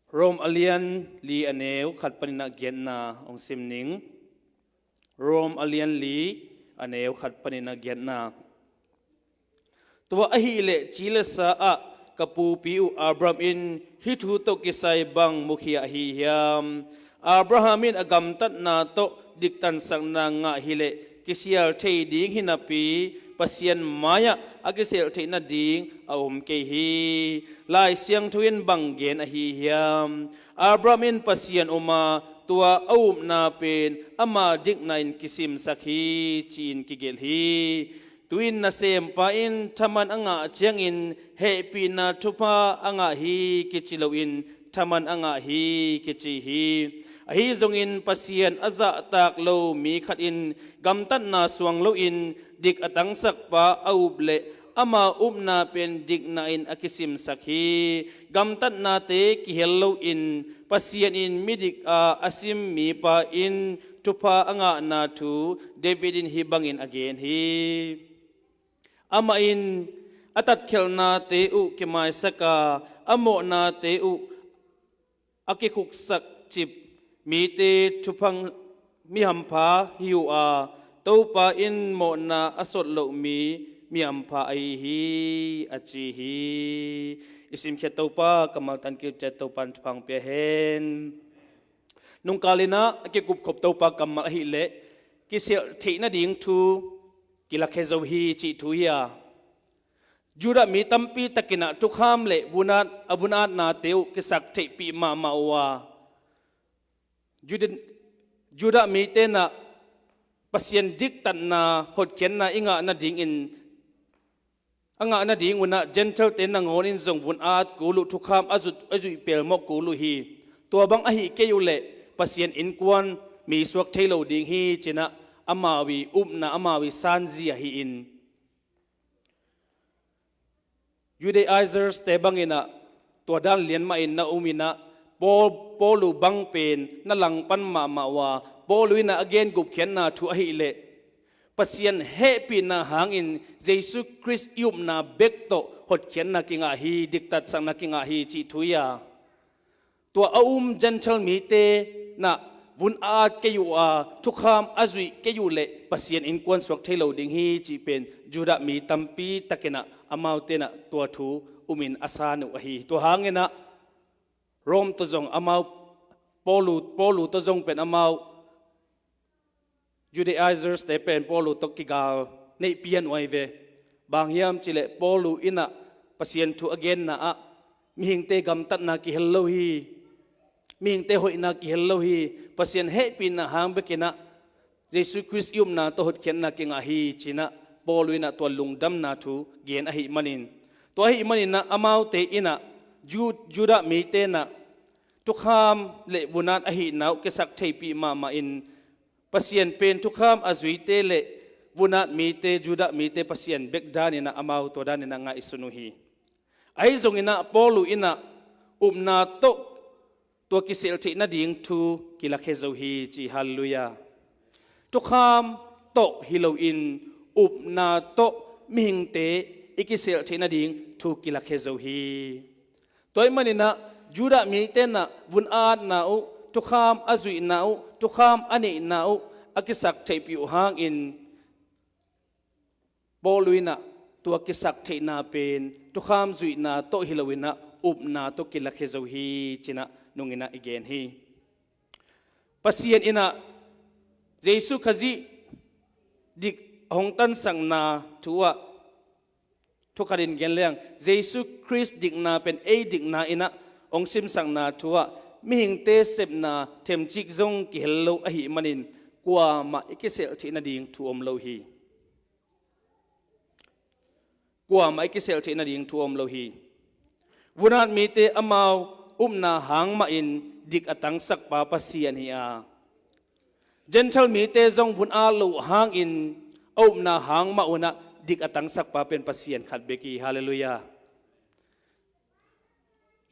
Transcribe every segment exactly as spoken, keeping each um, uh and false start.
Rom a lian li a neu khat panin a giatna hong sim ning. Rom a lian li a neu khat panin a giatna. Tua ahih leh ci le sa ah ka pupi uh Abraham in hih thu tawh kisai bang mukhia ahi hiam? Abraham in a gamtatna tawh diktansakna ngah hileh kisial thei ding hi napi Pasian mai-ah a kiselh theih nading a om kei hi. Lai Siangtho in bang gen ahi hiam? Abraham in Pasian om a, tua a upna pen ama dikna in kisimsak hi, ci-in kigelh hi. Tu-in nasempa in thaman a ngah ciangin hehpihna thupha a ngah hi kici loin thaman a ngah hi kici hi. Ahi zongin Pasian a zahtak lo mi khat in gamtatna suang loin dik a tangsakpa a up leh ama upna pen dikna in a kisimsak hi. Gamtatnate kihel loin Pasian in midik a a sim mipa in thupha a ngahna thu David in hih bangin a gen hi. Amah in a tatkhelhnate uh kimaisak a, a mawhnate uh a kikhuksak cip mite thuphang mi hampha hi uh a, Topa in mawhna a sot loh mi mi hampha ahi hi, a ci hi. I simkhiat Topa kammal tangkil ciat Topa in thupha hong pia hen. Nungkal in ah a kikupkhop Topa kammal ahih leh kisialh theih nading thu kilakhia zo hi cih thu hi a, Judah mi tampi takin ah thukham le vun-at, a vun-atnate uh kisak theihpih mahmah uh a, Judah, Judah mite in ah Pasian diktatna hotkhiatna i ngah nadingin, a ngah nading un ah Gentile-te nangawn in zong vun-at kul uh, thukham a zut, a zuih pelmawh kul uh hi. Tua bang ahih kei uh leh Pasian innkuan mi suak thei lo ding hi, ci-in ah amau i upna, amau i sanzia hi in. Judaizers-te bangin ah tua dan lian mahin na um in ah, Paul, Paul uh bang pen na langpan mahmah uh a, Paul uh in ah a gen gupkhiatna thu ahih leh Pasian hehpihna hangin Jesu Khrist i upna bek tawh hotkhiatna kingah hi, diktatsakna kingah hi cih thu hi a. Tua a um Gentile mite in ah vun-at kei uh a, thukham a zuih kei uh leh Pasian innkuan suak thei lo ding hi cih pen Judah mi tampi takin ah amaute in ah tua thu um in a san uh ahi. Tua hangin ah Rome tawh zong amau, Paul uh, Paul uh tawh zong pen amau Judaizers-te pen Paul uh tawh kigal neih pian uh ahi ve. Bang hiam cih leh Paul uh in ah Pasian thu a genna ah mihingte gamtatna kihel lo hi, mihingte hoihna kihel lo hi, Pasian hehpihna hang bekin ah Jesu Khrist i upna tawh hotkhiatna kingah hi, ci-in ah Paul uh in ah tua lungdamna thu gen ahih manin. Tua ahih manin ah amaute in ah Ju-, Judah mite in ah thukham le vun-at ahihna uh kisak theihpih mahmah in, Pasian pen thukham a zuite le vun-at mite, Judah mite Pasian bek danin ah amau tua danin ah ngaihsun uh hi. Ahi zongin ah Paul uh in ah upna tawh tua kisialh theih nading thu kilakhia zo hi ci. Halleluiah. Thukham tawh hi loin upna tawh mihingte i kisialh theih nading thu kilakhia zo hi. Tua ahih manin ah Judah mite in ah vun-atna uh, thukham a zuihna uh, thukham a neihna uh a kisak theihpih uh hangin Paul uh in ah tua kisak theihna pen thukham zuihna tawh hi loin ah upna tawh kilakhia zo hi, ci-in ah nung in ah i gen hi. Pasian in ah Jesu Khazih dik hong tansakna thu ah thu khat in gen leng, Jesu Khrist dikna pen ei dikna in ah hong simsakna thu ah mihingte sepna themcik zong kihel lo ahih manin kuamah i kisialh theih nading thu om lo hi. Kuamah i kisialh theih nading thu om lo hi. Vun-at mite amau upna hang mahin dik a tangsakpa Pasian hi a, Gentile mite zong vun-at loh hangin a upna hang mah un ah dik a tangsakpa pen Pasian khat bek hi. Halleluiah.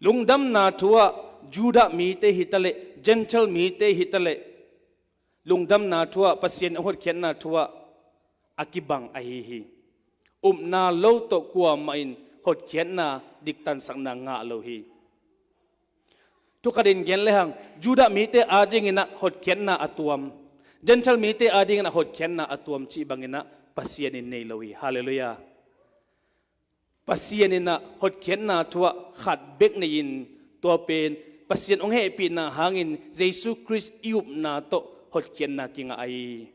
Lungdamna thu ah Judah mite hi taleh, Gentile mite hi taleh, lungdamna thu ah Pasian a hotkhiatna thu ah a kibang ahi hi. Upna lo tawh kuamah in hotkhiatna, diktansakna ngah lo hi. Thukhatin gen lehang, Judah mite adingin ah hotkhiatna a tuam, Gentile mite adingin ah hotkhiatna a tuam cih bangin ah Pasian in nei lo hi. Halleluiah. Pasian in ah hotkhiatna thu ah khat bek nei-in, tua pen Pasian hong hehpihna hangin Jesu Khrist i upna tawh hotkhiatna kingah ahi hi.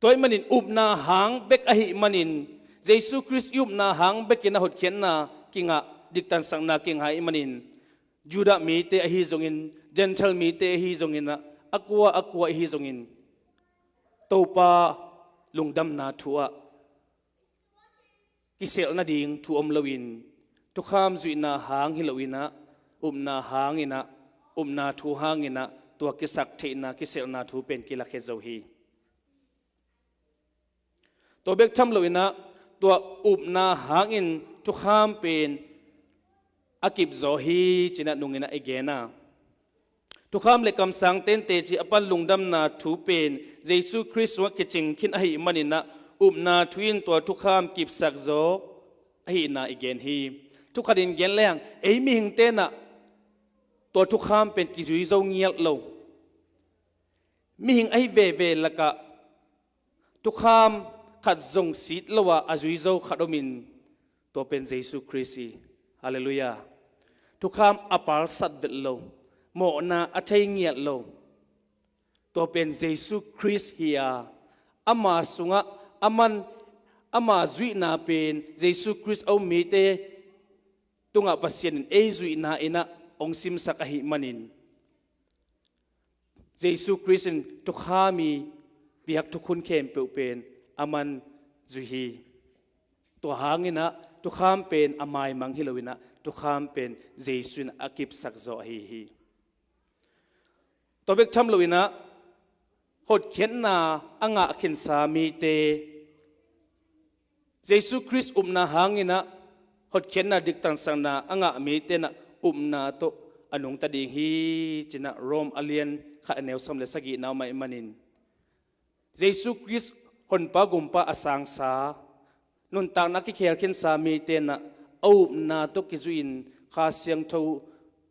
Tua ahih manin upna hang bek ahih manin, Jesu Khrist i upna hang bekin ah hotkhiatna kingah, diktansakna kingah ahih manin, Judah mite ahi zongin, Gentile mite ahi zongin ah, a kua a kua ahi zongin, Topa lungdamna thu ah kiselh nading thu om loin, thukham zuihna hang hi loin ah, upna hangin ah, upna thu hangin ah tua kisak theihna, kiselhna thu pen kilakhia zo hi. Tua bek tham loin ah, tua upna hangin thukham pen a kipzaw hi ci-in ah nungin ah i gen a, thukham le kamsangte'n teci a pan lungdamna thu pen Jesu Khrist sungah kicing khin ahih manin ah, upna thu in tua thukham kipsak zaw ahihna i gen hi. Thukhatin gen lehang, ei mihingte'n ah tua thukham pen kizui zo ngial lo. Mihing ahi veve lakah thukham khat zong sit lo-a a zui zo khat omin, tua pen Jesu Khrist hi. Halleluiah. Thukham a palsat vet lo, mawhna a thei ngiat lo, tua pen Jesu Khrist hi-a, ama sungah, aman, ama zuihna pen Jesu Khrist a um mite tungah Pasian in ei zuihna in ah hong simsak ahih manin, Jesu Khrist in thukham i piak thukhun khempeuh pen aman zui hi. Tua hangin ah thukham pen a maimang hi loin ah, thukham pen Jesu in a kipsak zaw ahi hi. Tua bek tham loin ah, hotkhiatna a ngah khinsa mite, Jesu Khrist upna hangin ah hotkhiatna, diktansakna a ngah mite'n ah upna tawh a nungta ding hi ci-in ah Rom a lian khat, a neu sawm le sagihna om ahih manin, Jesu Khrist Honpa Gumpa a sangsa, nuntakna kikhel khinsa mite'n ah a upna tawh kizuihin Kha Siangtho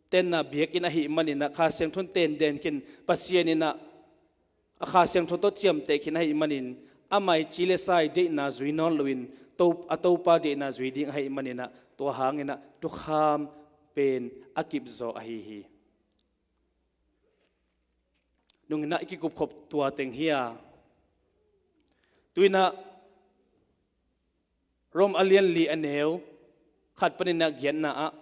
tenna biakinn ahih manin ah, Kha Siangtho in tenden khin, Pasian in ah a Kha Siangtho tawh ciamteh khin ahih manin, amah i ci le sa i deihna zui nawn loin, To-, a Topa deihna zui ding ahih manin ah, tua hangin ah thukham pen a kipzaw ahi hi. Nungin ah i kikupkhop tua teng hi a, tu-in ah Rom a lian li, a neu khat panin ah giatna ah,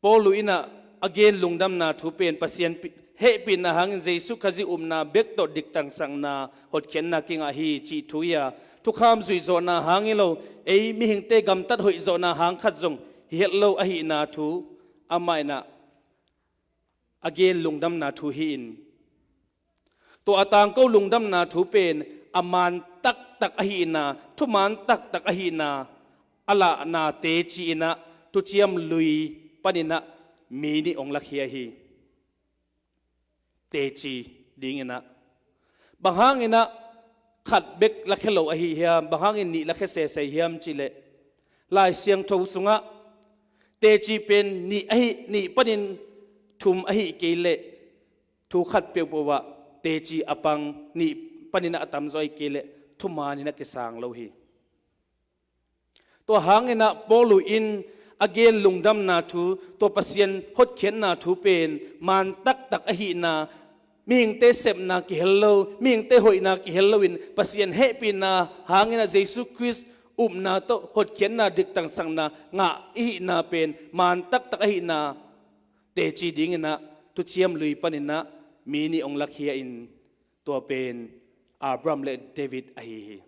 Paulu in ah a gen lungdamna thu pen Pasian pi-, hehpihna hangin Jesu Khazih upna bek tawh diktansakna, hotkhiatna kingah hi cih thu hi a, thukham zuihzawhna hang hi lo, ei mihingte gamtat hoihzawhna hang khat zong hi het lo ahihna thu amah in ah a gen lungdamna thu hi-in, tua a tangko lungdamna thu pen a man taktak ahihna, thuman taktak ahihna a lahna teci in ah, thuciam lui panin ah mi nih hong lakhia hi. Teci dingin ah, bang hangin ah khat bek lakhia lo ahi hiam, bang hangin nih lakhia sese hiam cih leh, Lai Siangtho sungah teci pen nih ahi, nih panin thum ahi kei leh, thu khat peuhpeuh ah teci a pang, nih panin ah a tamzaw ahi kei leh, thuman in ah kisang lo hi. Tua hangin ah Paulu in a gen lungdamna thu, tua Pasian hotkhiatna thu pen man taktak ahihna, mihingte sepna kihel lo, mihingte hoihna kihel loin, Pasian hehpihna hangin ah Jesu Khrist upna tawh hotkhiatna, diktansakna ngah ihihna pen man taktak ahihna teci dingin ah, thuciam lui panin ah mi nih hong lakhia in, tua pen Abraham le David ahi hi.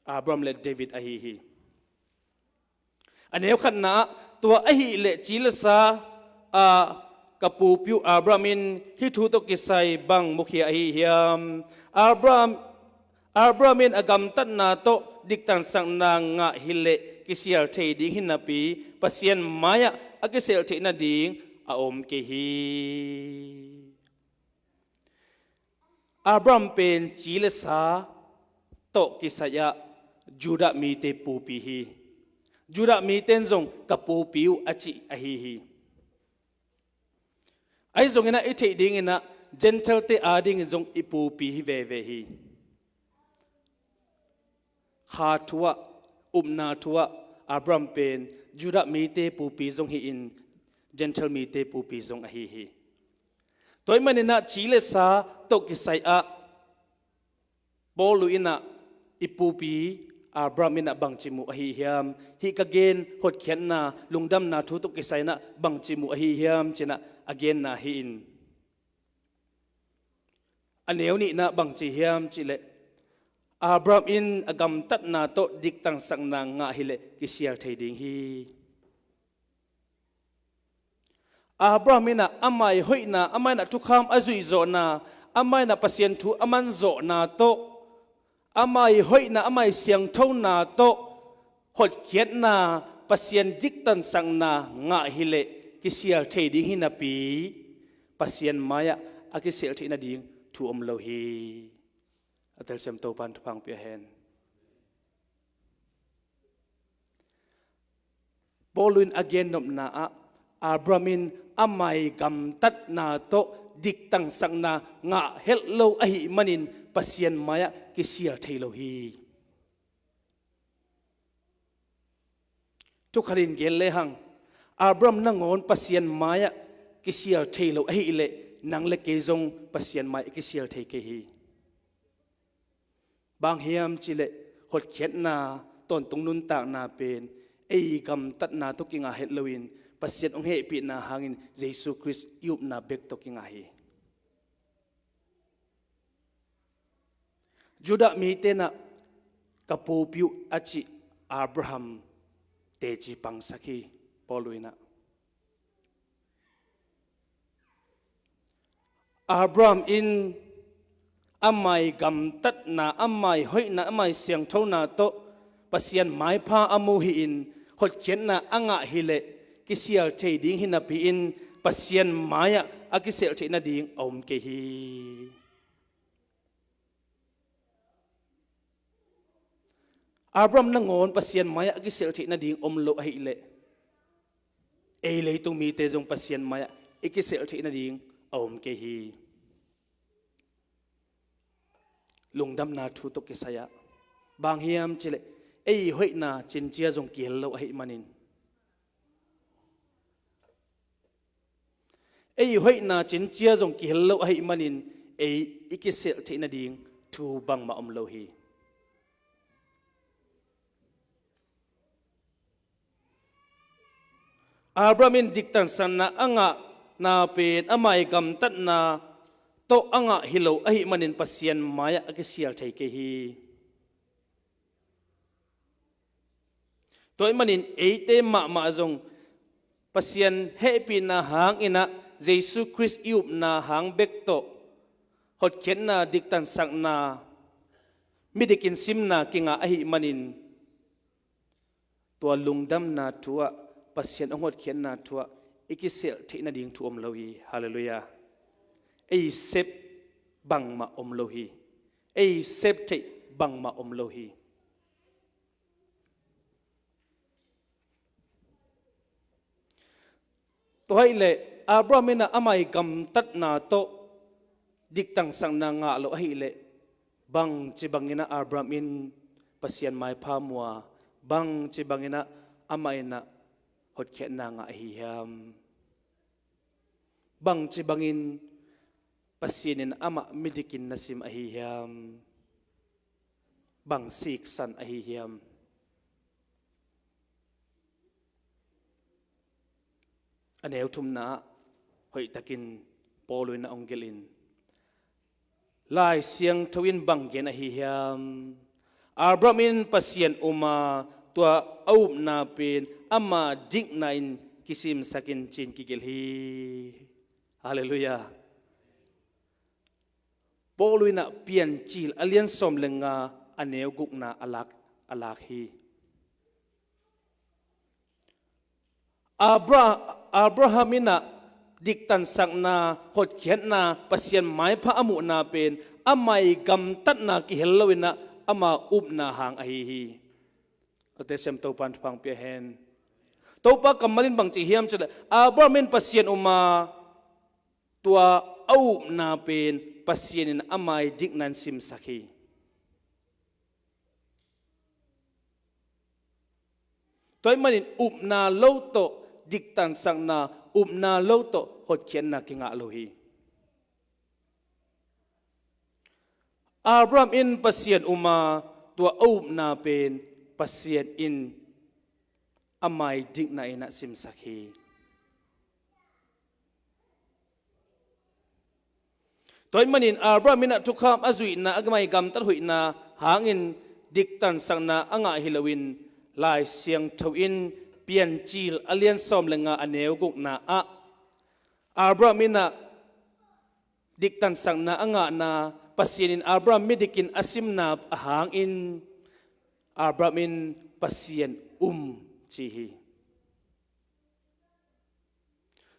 Abraham le David ahi hi. A neu khatna ah, tua ahih leh ci le sa, a, ka pupi uh Abraham in hih thu tawh kisai bang mukhia ahi hiam? Abraham, Abraham in a gamtatna tawh diktansakna ngah hi leh kisial thei ding hi napi, Pasian mai-ah a kiselh theih nading a om kei hi. Abraham pen ci le sa tawh kisai-ah Judah mite pupi hi. Judah mite in zong ka pupi uh a cih ahi hi. Ahi zongin ah i theih dingin ah Gentile-te adingin zong i pupi hi veve hi. Kha thu ah, upna thu ah, Abraham pen Judah mite pupi zong hi-in Gentile mite pupi zong ahi hi. Tua ahih manin ah ci le sa tawh kisai ah Paul in ah i pupi Abraham in ah bangci muh ahi hiam? Hih ka gen hotkhiatna, lungdamna thu tawh kisai in ah bangci muh ahi hiam ci-in ah a genna hi-in, a neu nihna bangci hiam cih leh, Abraham in a gamtatna tawh diktangsakna ngah hileh kisial thei ding hi. Abraham in ah ama ii hoihna, ama in ah thukham a zuihzawhna, ama in ah Pasian thu a manzawhna tawh, ama ii hoihna, ama ii siangthona tawh hotkhiatna, Pasian diktangsakna ngah hileh kisial thei ding hi napi, Pasian mai-ah a kisialh theih nading thu om lo hi. A telsiam Topa'n thupha hong pia hen. Paul in a gennopna ah Abraham in ama ii gamtatna tawh diktangsakna ngah helh lo ahih manin Pasian mai-ah kisial thei lo hi. Thukhatin gen lehang, Abraham nangawn Pasian mai-ah kisial thei lo ahih leh nang le kei zong Pasian mai-ah i kisial thei kei hi. Bang hiam cih leh hotkhiatna, tawntung nuntakna pen ei gamtatna tawh kingah het loin Pasian hong hehpihna hangin Jesu Khrist i upna bek tawh kingah hi. Judah mite in ah ka pupi uh a cih Abraham teci pangsak hi. Paul in ah Abraham in ama ii gamtatna, ama ii hoihna, ama ii siangthona tawh Pasian maipha a mu hi-in hotkhiatna a ngah hileh kisial thei ding hi napi-in Pasian mai-ah a kisialh theih nading a om kei hi. Abraham nangawn Pasian mai-ah a kisialh theih nading om lo ahih leh, ei leitung mite zong Pasian mai-ah i kisialh theih nading a om kei hi. Lungdamna thu tawh kisai ah, bang hiam cih leh ei hoihna cincia zong kihel lo ahih manin, ei hoihna cincia zong kihel lo ahih manin ei i kisialh theih nading thu bangmah om lo hi. Abraham in diktangsakna a ngahna pen ama ii gamtatna tawh a ngah hi lo ahih manin Pasian mai-ah a kisial thei kei hi. Tua ahih manin eite mahmah zong Pasian hehpihna hangin ah Jesu Khrist i upna hang bek tawh hotkhiatna, diktangsakna, midikin simna kingah ahih manin, tua lungdamna thu ah, Pasian hong hotkhiatna thu ah i kisialh theih nading thu om lo hi. Halleluiah. Ei sep bangmah om lo hi. Ei sep theih bangmah om lo hi. Tua ahih leh Abraham in ah ama ii gamtatna tawh diktangsakna ngah lo ahih leh, bangci bangin ah Abraham in Pasian maipha mu a, bangci bangin ah amah in ah hotkhiatna ngah ahi hiam? Bangci bangin Pasian in amah midikin na sim ahi hiam? Bang siksan ahi hiam? A neu thumna ah hoihtakin Paul in a hong gelh in, Lai Siangtho in bang gen ahi hiam? Abraham in Pasian um a, tua a upna pen ama dikna in kisimsak in ci-in kigelh hi. Halleluiah. Paul in ah Piancil a lian sawm le nga, a neu gukna a lak, a lak hi. Abra-, Abraham in ah diktangsakna, hotkhiatna, Pasian maipha a muhna pen ama ii gamtatna kihel lo in ah ama upna hang ahi hi. A telsiam Topa'n thupha pia hen. Topa kammal in bang ci hiam cih leh, Abraham in Pasian um a, tua a upna pen Pasian in a mai dikna in simsak hi. Tua ahih manin upna lo tawh diktansakna, upna lo tawh hotkhiatna kingah lo hi. Abraham in Pasian um a, tua a upna pen Pasian in a mai dikna in a simsak hi. Tua ahih manin Abraham in a thukham a zuihna, a mai gamtat hoihna hangin diktansakna a ngah hi loin, Lai Siangtho in Piancil a lian sawm le nga, a neu gukna ah, Abraham in a diktansakna a ngahna, Pasian in Abraham midikin a simna a hangin, Abraham in Pasian um ci hi.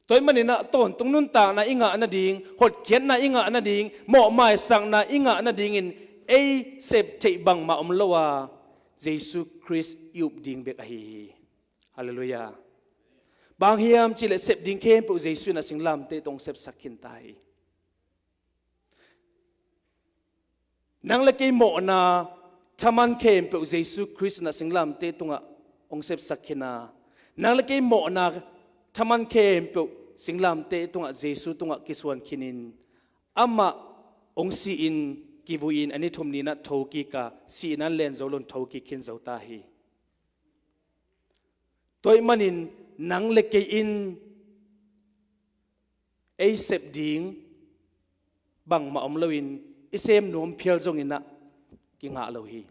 Tua ahih manin a tawntung nuntakna i ngah nading, hotkhiatna i ngah nading, mawhmaisakna i ngah nadingin ei sep theih bangmah om lo a, Jesu Khrist i up ding bek ahi hi. Halleluiah. Bang hang hiam cih leh sep ding khempeuh Jesu in a singlamteh tungah sepsak khin ta hi. Nang le kei mawhna thaman khempeuh Jesu Khrist in a singlamteh tungah hong sepsak khin a, nang le kei mawhna thaman khempeuh singlamteh tungah Jesu tungah kisuan khinin, amah hong si-in, kivui-in, a ni thum ni-in a thokik a, sihna in len zo lo in thokik khin zo ta hi. Tua ahih manin nang le kei in ei sep ding bangmah om loin, i sem nuam phial zongin a kingah lo hi.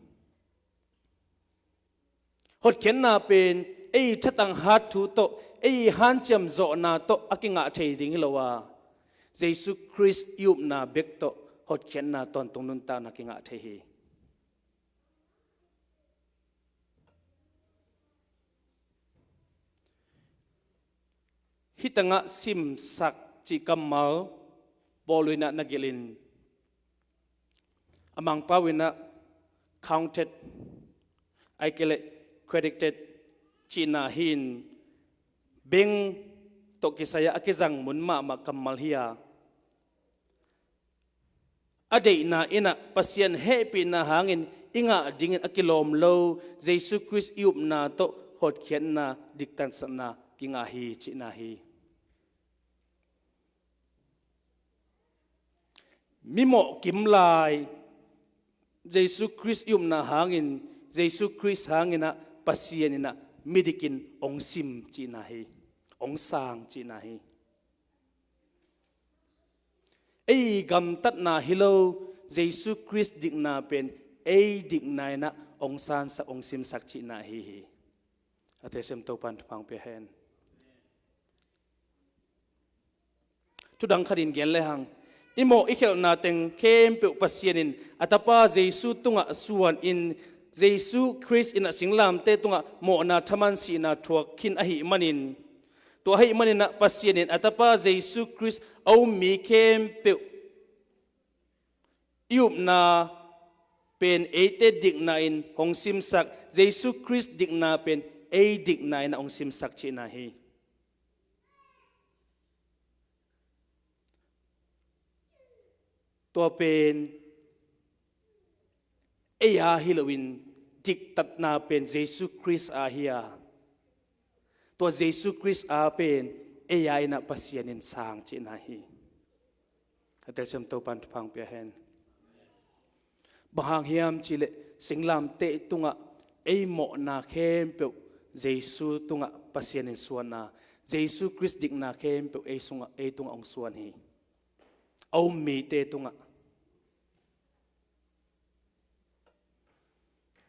Hotkhiatna pen ei thatang hat thu tawh, ei hanciam zawhna tawh a kingah thei ding hi lo a, Jesu Khrist i upna bek tawh hotkhiatna, tawntung nuntakna kingah thei hi. Hih tangah simsak cih kammal Paul in a na gelh in, a Mangpau in a counted, ahih kei leh credited cihna hi-in, beng tawh kisai-a a kizang mun mahmah kammal hi a, a deihna in a Pasian hehpihna hangin i ngah dingin a kilawm lo Jesu Khrist i upna tawh hotkhiatna, diktansakna kingah hi cihna hi. Mimawh kim lai Jesu Khrist i upna hangin, Jesu Khrist hangin a Pasian in a midikin hong sim cihna hi, hong sang cihna hi. Ei gamtatna hi lo, Jesu Khrist dikna pen ei dikna in a hong sansak, hong simsak cihna ahi hi. A telsiam Topa'n thupha pia hen. Thudang khatin gen lehang, i mawh i khelhna teng khempeuh Pasian in a Tapa Jesu tungah suanin, Jesu Khrist in a singlamteh tungah mawhna thaman sihna thuak khin ahih manin, tua ahih manin a Pasian in a Tapa Jesu Khrist a um mi khempeuh i upna pen eite dikna in hong simsak, Jesu Khrist dikna pen ei dikna in a hong simsak cihna hi. Tua pen ei a hi loin, diktatna pen Jesu Khrist a hi a, tua Jesu Khrist a pen ei a in a Pasian in sang cihna hi. A telsiam Topa'n thupha pia hen. Bang hang hiam cih leh singlamteh tungah ei mawhna khempeuh Jesu tungah Pasian in suan a, Jesu Khrist dikna khempeuh ei sungah, ei tungah hong suan hi. A um mite tungah.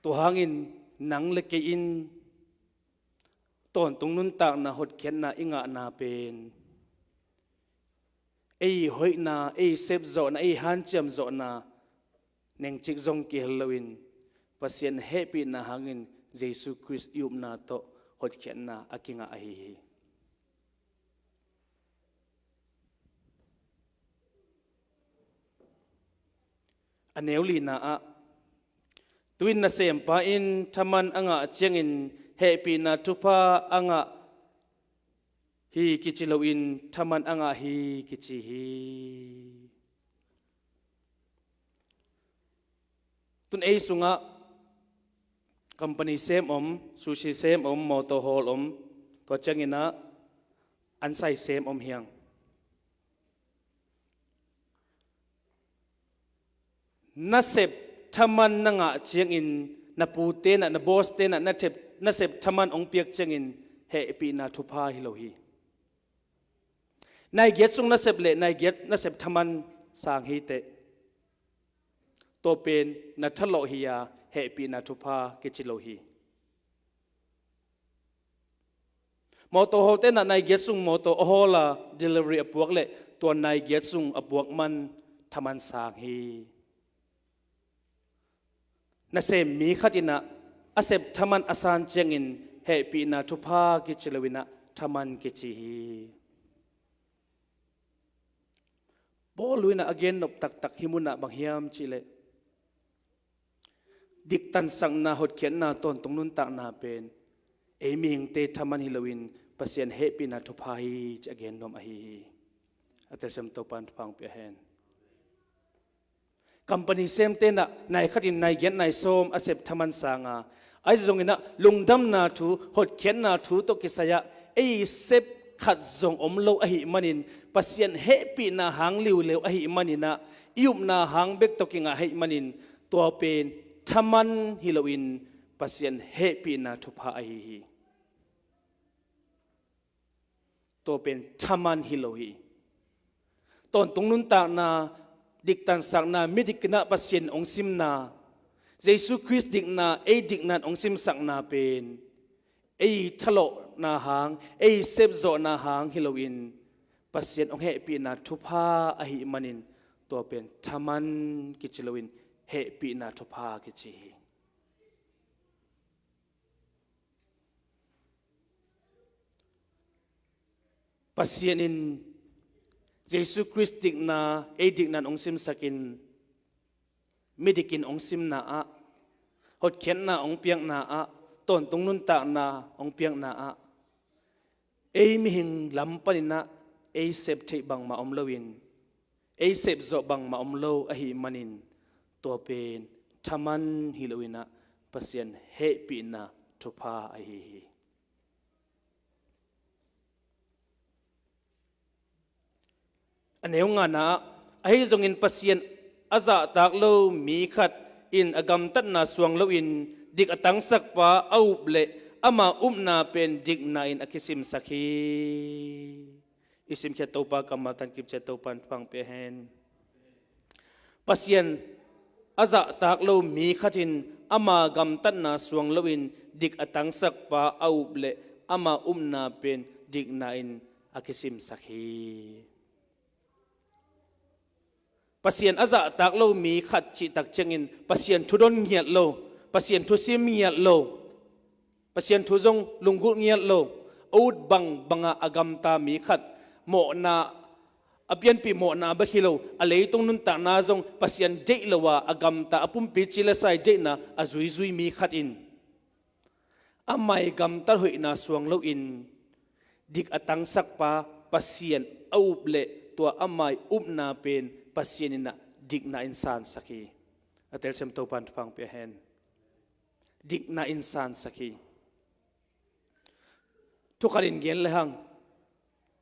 Tua hangin nang le kei in tawntung nuntakna, hotkhiatna i ngahna pen ei hoihna, ei sepzawhna, ei hanciam zawhna nengcik zong kihel loin, Pasian hehpihna hangin Jesu Khrist i upna tawh hotkhiatna a kingah ahi hi. A neu lina ah, Tu-in nasempa in thaman a ngah ciangin hehpihna thupha a ngah hi kici loin thaman a ngah hi kici hi. Tun ei sungah company sem om, sushi sem om, motor hawl om, tua cianginah an sai sem om hiang. Nasep thaman na ngah ciangin na pu tenah, na boss tenah nasep, nasep thaman hong piak ciangin hehpihna thupha hi lo hi. Nai giat sung nasep le nai giat nasep thaman sang hi teh, tua pen na thalawh hi-a hehpihna thupha kici lo hi. Motor hawl tenah nai giat sung motor a hawl a, delivery a puak le tua nai giat sung a puak man thaman sang hi. Nasem mi khat inah a sep thaman a san ciangin hehpihna thupha kici loinah thaman kici hi. Paul inah a gennop taktak hih munah bang hiam cihleh, diktansakna, hotkhiatna, tawntung nuntakna pen ei mihingte thaman hi loin Pasian hehpihna thupha hi ci a gen nuam ahi hi. A telsiam Topan thupha hong pia hen. Company sem tenah nai khatin nai giat nai sawm a sep thaman sanga, ahi zonginah lungdamna thu, hotkhiatna thu tawh kisai-ah ei sep khat zong om lo ahih manin Pasian hehpihna hang liuleu ahih maninah i upna hang bek tawh kingah ahih manin tua pen thaman hi loin Pasian hehpihna thupha ahi hi. Tua pen thaman hi lo hi. Tawntung nuntakna, diktansakna, midik inah Pasian hong simna, Jesu Khrist dikna, ei dikna in hong simsakna pen ei thalawhna hang, ei sepzawhna hang hi loin Pasian hong hehpihna thupha ahih manin tua pen thaman kici loin hehpihna thupha kici hi. Pasian in Jesu Khrist dikna, ei dikna in hong simsakin, midikin hong simna ah, hotkhiatna hong piakna ah, tawntung nuntakna hong piakna ah, ei mihing lam paninah ei sep theih bangmah om loin, ei sepzawh bangmah om lo ahih manin tua pen thaman hi loinah Pasian hehpihna thupha ahi hi. A neu ngana ah, ahi zongin Pasian a zahtak lo mi khat in a gamtatna suang loin dik a tangsakpa a up le ama upna pen dikna in a kisimsak hi. I simkhiat Topa kammal tangkip ciat Topan thupha hong pia hen. Pasian a zahtak lo mi khat in ama gamtatna suang loin dik a tangsakpa a up le ama upna pen dikna in a kisimsak hi. Pasian a zahtak lo mi khat cihtak ciangin Pasian thu don ngiat lo, Pasian thu sim ngiat lo, Pasian thu zong lunggulh ngiat lo, a ut bangbangah a gamta mi khat, mawhna, a pianpih mawhna bek hi lo, a leitung nuntakna zong Pasian deih lo a, a gamta, a pumpi ci le sai deihna a zuizui mi khat in amah i gamtat hoihna suang loin dik a tangsakpa Pasian a up le tua amah i upna pen Pasian inah dikna in sansak hi. A telsiam Topan thupha hong pia hen. Dikna in sansak hi. Thukhat in gen lehang,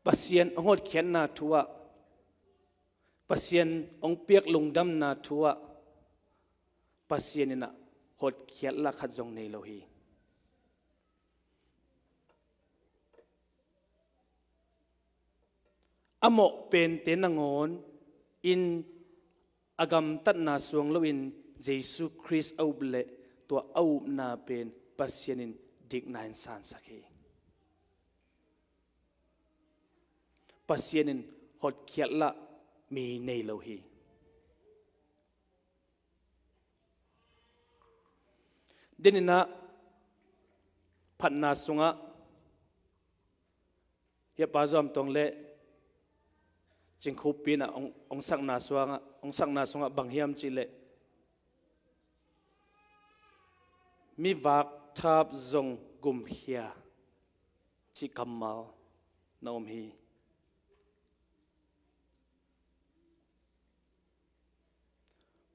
Pasian hong hotkhiatna thu-ah, Pasian hong piak lungdamna thu-ah Pasian inah hotkhiat lah khat zong nei lo hi. A mawh pente nangawn in a gamtatna suang loin Jesu Khrist a up le tua a upna pen Pasian in dikna in sansak hi. Pasian in hotkhiat lah mi nei lo hi. Deninah phatna sungah hiahpa Zuam Tuang le Cing Khup Pi inah hong, hong sakna sungah, hong sakna sungah bang hiam cihleh, Mi vakthap zong gumkhia cih kammal na om hi.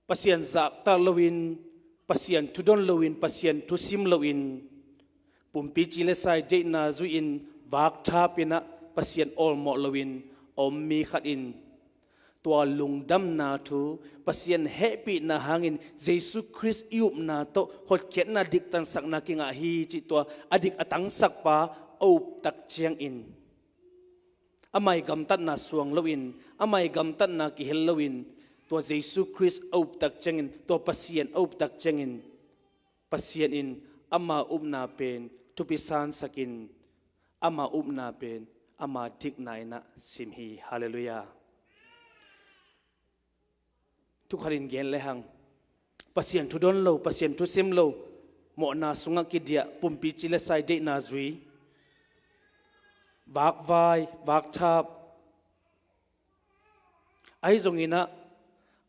Pasian zahtak loin, Pasian thudon loin, Pasian thusim loin, pumpi ci le sai deihna zui-in, vakthap inah Pasian awlmawh loin a om mi khat in tua lungdamna thu, Pasian hehpihna hangin Jesu Khrist i upna tawh hotkhiatna diktansakna kingah hi cih tua a dik a tangsakpa a uptak ciangin, ama ii gamtatna suang loin, ama ii gamtatna kihel loin, tua Jesu Khrist a uptak ciangin, tua Pasian a uptak ciangin, Pasian in ama upna pen thupi sansakin, ama upna pen ama dikna inah sim hi. Halleluiah. Thukhatin gen lehang, Pasian thudon lo, Pasian thusim lo, mawhna sungah kidiah, pumpi ci le sai deihna zui, vakvai, vakthap, ahi zonginah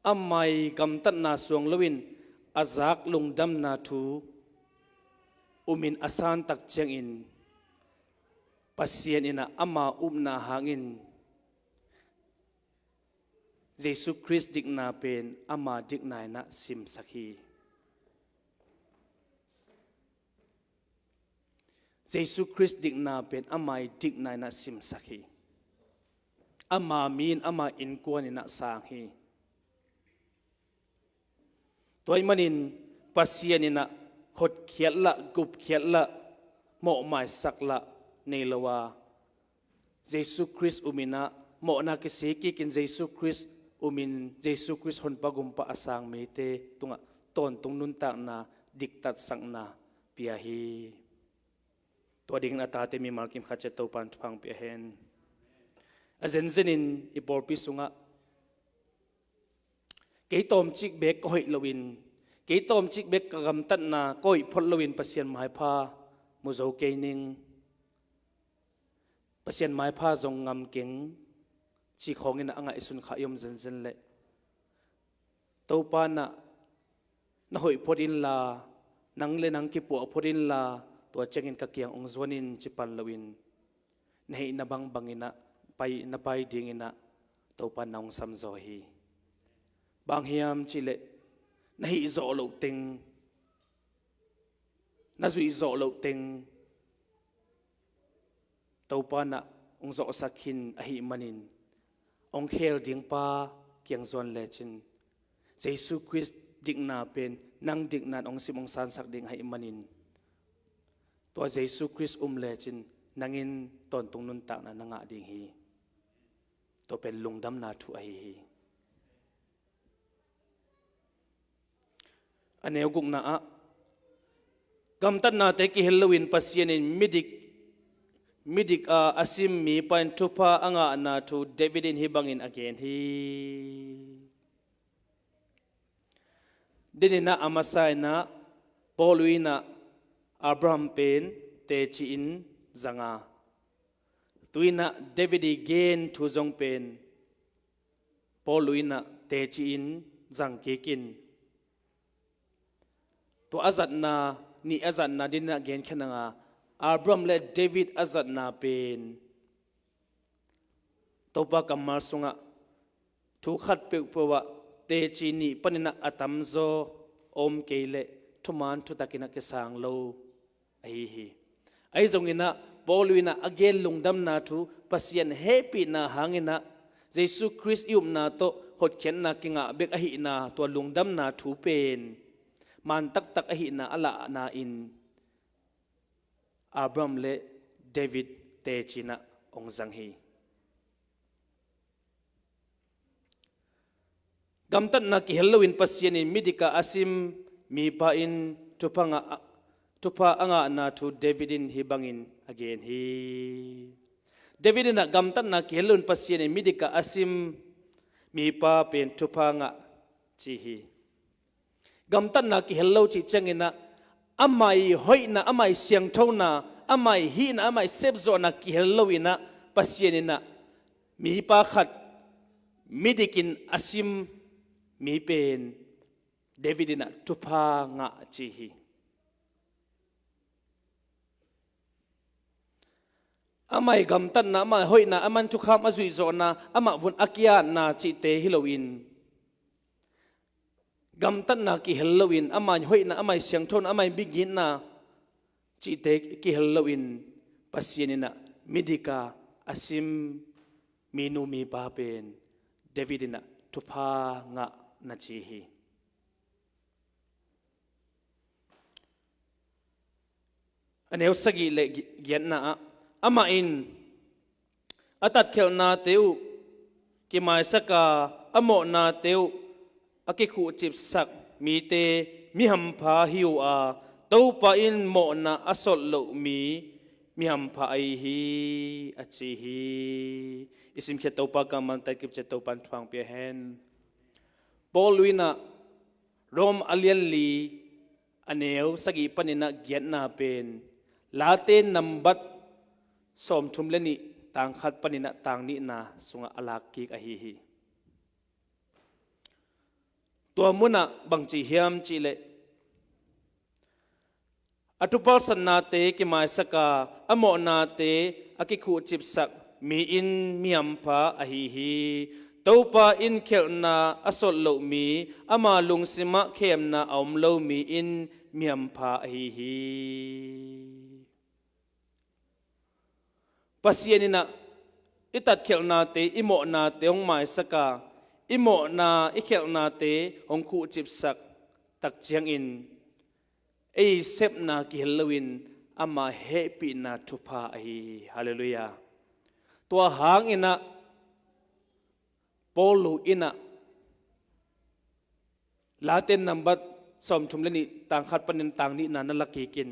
ama ii gamtatna suang loin a zak lungdamna thu umin a santak ciangin, Pasian inah ama upna hangin Jesu Khrist dikna pen ama dikna inah simsak hi. Jesu Khrist dikna pen ama ii dikna inah simsak hi. Ama mi in, ama innkuan inah sang hi. Tua ahih manin Pasian inah hotkhiat lah, gupkhiat lah, mawhmaisak lah nei lo a, Jesu Khrist um inah, mawhna kisik kikin Jesu Khrist um in, Jesu Khrist honpa gumpa a sang mite tungah tawntung nuntakna, diktatsakna pia hi. Tua dingin a tate mimal kim khat ciat Topa'n thupha hong pia hen. A zenzenin i pawlpi sungah kei tawmcik beek ka hoih loin, kei tawmcik beek ka gamtatna ka hoih phot loin Pasian maipha mu zo kei ning. Pasian maipha zong ngam keng ci khawng inah a ngaihsun kha i om zenzen leh, Topa inah na hoih phot inla, nang le nang kipuah phot inla, tua ciangin ka kiang hong zuan in ci pan loin, na hihna bangbang inah pai, na pai ding inah Topa in na hong samzaw hi. Bang hiam cih leh, na hih zawh loh teng, na zuih zawh loh teng Topa inah hong zawhsak khin ahih manin, hong khel dingpa kiang zuan lecin, Jesu Khrist dikna pen nang dikna in hong sim, hong sansak ding ahih manin, tua Jesu Khrist um lecin nang in tawntung nuntakna na ngah ding hi. Tua pen lungdamna thu ahi hi. A neu gukna ah, gamtatnate kihel loin Pasian in midik, midik a a sim mipa in thupha a ngahna thu David in hih bangin a gen hi. Deninah a masa inah Paul uh inah Abraham pen teci-in zang a, tu-inah David ii gen thu zong pen Paul uh inah teci-in zang kik in. Tua a zatna, nih a zatna deninah genkhia nang a, Abraham le David a zatna pen Topa kammal sungah thu khat peuhpeuh ah teci nih paninah a tamzaw a om kei leh thuman thutakinah kisang lo ahi hi. Ahi zonginah Paul uh inah a gen lungdamna thu, Pasian hehpihna hanginah Jesu Khrist i upna tawh hotkhiatna kingah bek ahihna, tua lungdamna thu pen man taktak ahihna a lahna in Abraham le David teci-in ah hong zang hi. Gamtatna kihel loin Pasian in midik a a sim mipa in thupha ngah, thupha a ngahna thu David in hih bangin a gen hi. David in ah gamtatna kihel loin Pasian in midik a a sim mipa pen thupha ngah ci hi. Gamtatna kihel lo cih cianginah amah ii hoihna, amah ii siangthona, amah ii hihna, amah ii sepzawhna kihel loinah Pasian inah mipa khat midikin a sim mi pen David inah thupha ngah ci hi. Amah i gamtatna, amah i hoihna, amah in thukham a zuihzawhna, amah vun a ki-atna cihte hi loin, gamtatna kihel loin, amah i hoihna, amah i siangthona, amah i migitna cihte kihel loin, Pasian in ah midika a sim minu mipa pen David in ah thupha ngah na ci hi. A neu sagih le gi-, giatna ah, amah in a tatkhelhnate uh kimaisak a, a mawhnate uh a kikhuhcipsak mite mihampha hi uh a, Topa in mawhna a solh loh mi mihampha ahi hi, a ci hi. I simkhiat Topa kammal tawh kipciat Topa in thupha hong pia hen. Paul in ah Rom a lianli a neu sagih panin ah giatna pen Late nambat sawmthum le nih tang khat panin ah tang nihna sungah a lak kik ahi hi. Tua munah bangci hiam cihleh, a thupalsatnate kimaisak a, a mawhnate a kikhuhcipsak mi in mihampha ahi hi. Topa in khelhna a solh loh mi, ama lungsimah khemna a om lo mi in mihampha ahi hi. Pasian in ah i tatkhelhnate, i mawhnate hong maisak a, i mawhna, i khelhnate hong khuhcipsak tak ciangin, ei sepna kihel loin ama hehpihna thupha ahi hi. Halleluiah. Tua hangin ah Paul in ah Late nambat sawmthum le nih tang khat panin tang nihna na la kik in,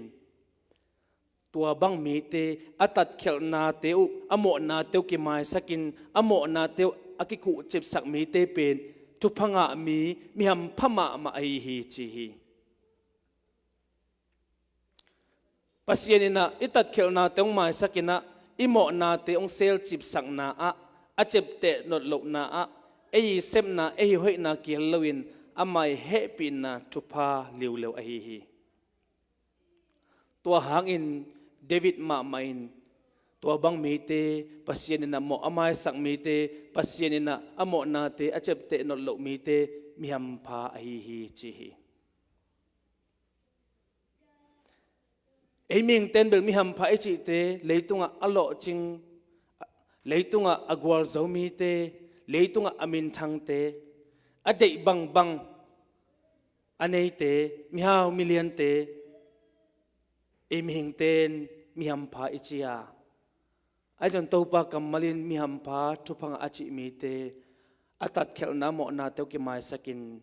tua bang mite a tatkhelhnate uh, a mawhnate uh kimaisak in, a mawhnate uh a kikhuhcipsak mite pen thupha ngah mi, mihampha mahmah ahi hi ci hi. Pasian in ah i tatkhelhnate hong maisak in ah, i mawhnate hong selcipsakna ah, a ciapteh notlohna ah, ei sepna, ei hoihna kihel loin ama hehpihna thupha liuliau ahi hi. Tua hangin David mahmah in tua bang mite, Pasian in ah mawh a maisak mite, Pasian in ah a mawhnate a ciapteh notloh mite mihampha ahi hi ci hi. Ei mihingte in bel mihampha i cihte, leitungah a lawhcing, leitungah a gualzo mite, leitungah a minthangte, a deih bangbang a neite, mihau miliante, ei mihingte in mihampha i ci a, ahi zong Topa kammal in mihampha thupha ngah a cih mite, a tatkhelhna, mawhnate uh kimaisak in,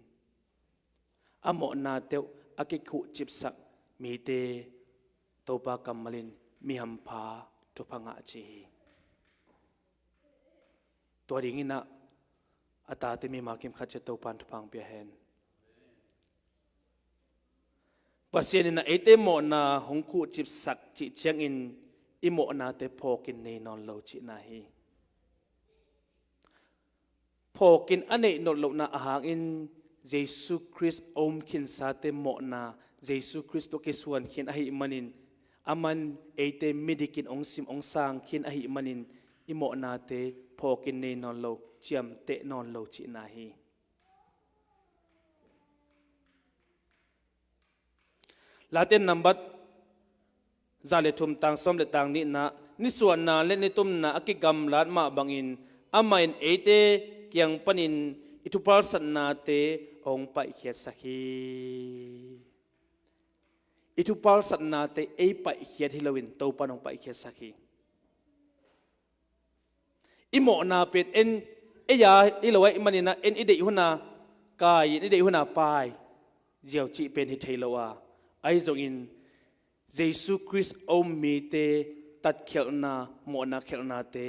a mawhnate uh a kikhuhcipsak mite Topa kammal in mihampha thupha ngah ci hi. Tua dingin ah a tate mimal kim khat ciat Topa in thupha hong pia hen. Pasian in ah eite mawhna hong khuhcipsak cih ciangin i mawhnate phawkin nei nawn lo cihna hi. Phawkin a neih notlohna a hangin Jesu Khrist a um khinsate mawhna, Jesu Khrist tawh kisuan khin ahih manin, aman eite midikin hong sim hong sang khin ahih manin, i mawhnate phawkin nei nawn lo, ciamteh nawn lo cihna hi. Late nambat za le thum tang sawm le tang nihna, nisuahna le nitumna a kigamlat mah bangin amah in eite kiang panin i thupalsatnate hong paihkhiatsak hi. I thupalsatnate ei paihkhiat hi loin Topa in hong paihkhiatsak hi. I mawhna pen en, ei a hi lo ahih manin ah en i deih hun a kai in, i deih hun a pai ziau cih pen hi thei lo a, ahi zongin Jesu Khrist a um mite tatkhialhna, mawhna khialhnate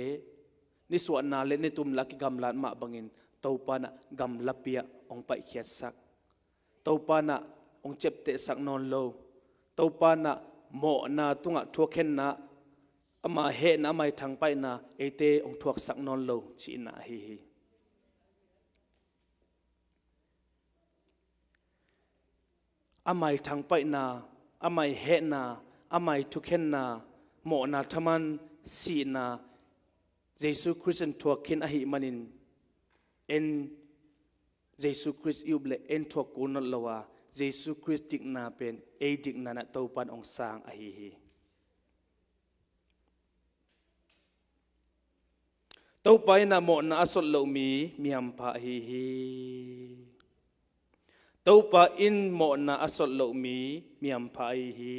nisuahna le nitumna a kigamlat mah bangin Topa in ah gamlapi ah hong paihkhiatsak. Topa in ah hong ciaptehsak nawn lo. Topa in ah mawhna tungah thuakkhenna, ama hehna, ama i thangpaihna eite hong thuaksak nawn lo cihna ahi hi. Ama i thangpaihna, ama i hehna, ama i thukkhenna, mawhna thaman sihna Jesu Khrist in thuak khin ahih manin, en Jesu Khrist i up leh en thuak kul nawn lo a, Jesu Khrist dikna pen ei dikna in ah Topa in hong sang ahi hi. Topa in ah mawhna a sawt loh mi mihampha ahi hi. Topa in mawhna a sawt loh mi mihampha ahi hi.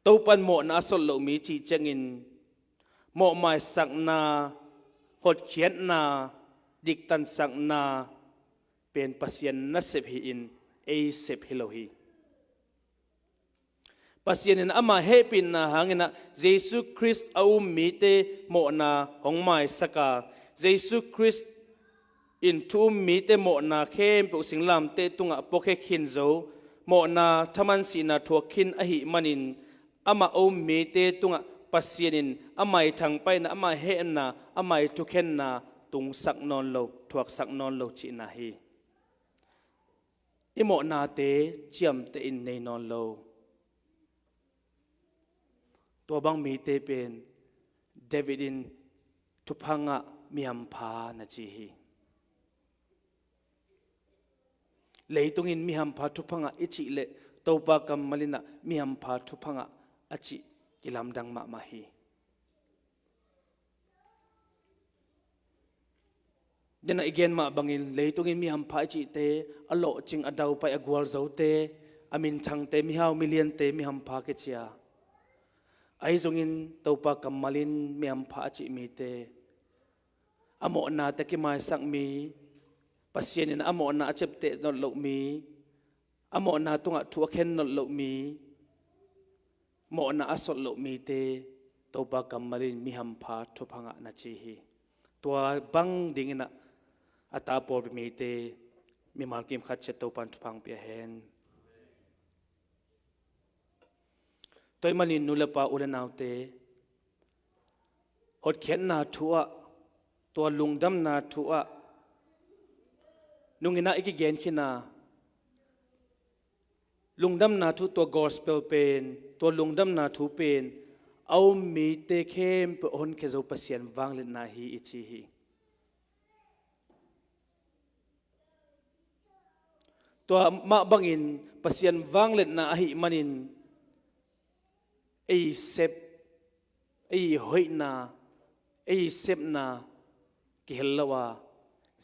Topa in mawhna a sawt loh mi cih ciangin mawhmaisakna, hotkhiatna, diktansakna pen Pasian nasep hi-in ei sep hi lo hi. Pasian in ama hehpihna hangin ah Jesu Khrist a um mite mawhna hong maisak a, Jesu Khrist in thu um mite mawhna khempeuh singlamteh tungah puakhia khin zo, mawhna thaman sihna thuak khin ahih manin, amah a um mite tungah Pasian in ama i thangpaihna, ama i hehna, ama i thukhenna tungsak nawn lo, thuaksak nawn lo cihna hi. I mawhnate ciamteh in nei nawn lo. Tua bang mite pen David in thupha ngah mihampha na ci hi. Leitungin mihampha thupha ngah i cih leh Topa kammal in ah mihampha thupha ngah a cih kilamdang mahmah hi. Dena i gen mah bangin leitungin mihampha i cihte a lawhcing, a daupai, a gualzote, a minthangte, mihau miliante mihampha kici a, ahi zongin Topa kammal in mihampha a cih mite, a mawhnate kimaisak mi, Pasian in a mawhna a ciapteh nawn loh mi, a mawhna tungah thu a khen nawn loh mi, mawhna a sawt loh mite Topa kammal in mihampha thupha ngah na ci hi. Tua bang dingin ah a ta pawlpi mite mimal kim khat ciat Topa in thupha hong pia hen. Tua ahih manin nu le pa, u le naute, hotkhiatna thu ah, tua lungdamna thu ah nungin ah i kigen khin a, lungdamna thu, tua gospel pen, tua lungdamna thu pen a um mite khempeuh a honkhia zo Pasian vangliatna hi i ci hi. Tua mah bangin Pasian vangliatna ahih manin ei sep, ei hoihna, ei sepna kihel lo a,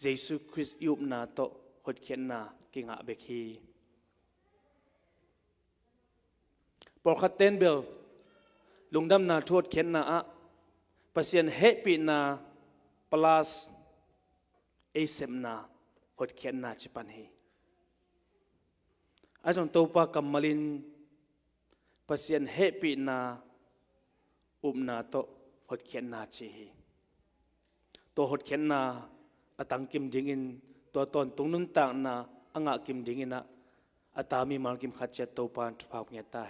Jesu Khrist i upna tawh hotkhiatna kingah bek hi. Pawlkhat ten bel lungdamna thu hotkhiatna ah Pasian hehpihna plus ei sepna hotkhiatna ci pan hi. Ahi zong Topa kammal in Pasian hehpihna upna tawh hotkhiatna ci hi. Tua hotkhiatna a tangkim dingin, tua tawntung nuntakna a ngahkim dingin ah a ta mimal kim khat ciat Topa in thupha hong pia ta